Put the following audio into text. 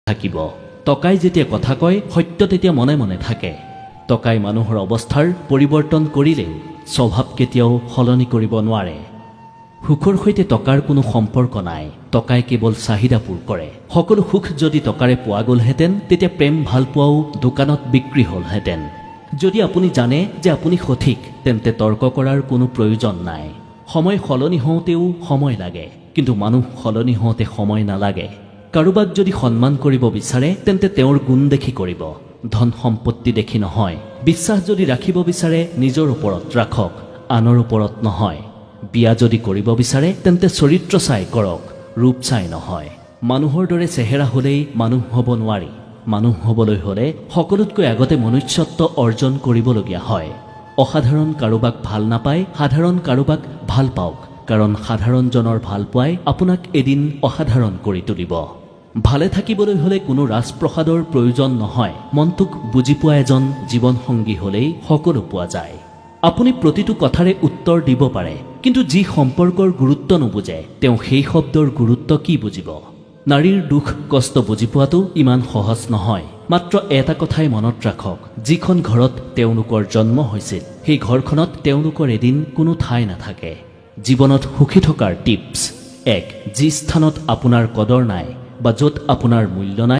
থাকিব। টকাই যেতিয়া কথা কয়, সত্য তেতিয়া মনে মনে থাকে। টকাই মানুহৰ অৱস্থাৰ পৰিৱৰ্তন কৰিলেও স্বভাৱ কেতিয়াও সলনি কৰিব নোৱাৰে। সুখৰ সৈতে টকাৰ কোনো সম্পৰ্ক নাই। টকাই কেৱল চাহিদা পূৰ কৰে। সকলো সুখ যদি টকাৰে পোৱা গ'লহেঁতেন, তেতিয়া প্ৰেম ভালপোৱাও দোকানত বিক্ৰী হ'লহেঁতেন। যদি আপুনি জানে যে আপুনি সঠিক, তেন্তে তৰ্ক কৰাৰ কোনো প্ৰয়োজন নাই। সময় সলনি হওঁতেও সময় লাগে, কিন্তু মানুহ সলনি হওঁতে সময় নালাগে। কাৰোবাক যদি সন্মান কৰিব বিচাৰে, তেন্তে তেওঁৰ গুণ দেখি কৰিব, ধন সম্পত্তি দেখি নহয়। বিশ্বাস যদি ৰাখিব বিচাৰে, নিজৰ ওপৰত ৰাখক, আনৰ ওপৰত নহয়। বিয়া যদি কৰিব বিচাৰে, তেন্তে চৰিত্ৰ চাই কৰক, ৰূপ চাই নহয়। মানুহৰ দৰে চেহেৰা হ'লেই মানুহ হ'ব নোৱাৰি। মানুহ হ'বলৈ হ'লে সকলোতকৈ আগতে মনুষ্যত্ব অৰ্জন কৰিবলগীয়া হয়। অসাধাৰণ কাৰোবাক ভাল নাপায় সাধাৰণ কাৰোবাক ভাল পাওক, কাৰণ সাধাৰণজনৰ ভাল পোৱাই আপোনাক এদিন অসাধাৰণ কৰি তুলিব। ভালে থাকিবলৈ হ'লে কোনো ৰাজপ্ৰসাদৰ প্ৰয়োজন নহয়। মনটোক বুজি পোৱা এজন জীৱনসংগী হ'লেই সকলো পোৱা যায়। আপুনি প্ৰতিটো কথাৰে উত্তৰ দিব পাৰে, কিন্তু যি সম্পৰ্কৰ গুৰুত্ব নুবুজে, তেওঁ সেই শব্দৰ গুৰুত্ব কি বুজিব? নাৰীৰ দুখ কষ্ট বুজি পোৱাটো ইমান সহজ নহয়। মাত্ৰ এটা কথাই মনত ৰাখক, যিখন ঘৰত তেওঁলোকৰ জন্ম হৈছিল, সেই ঘৰখনত তেওঁলোকৰ এদিন কোনো ঠাই নাথাকে। জীৱনত সুখী থকাৰ টিপছ 1: যি স্থানত আপোনাৰ কদৰ নাই বা য'ত আপোনাৰ মূল্য নাই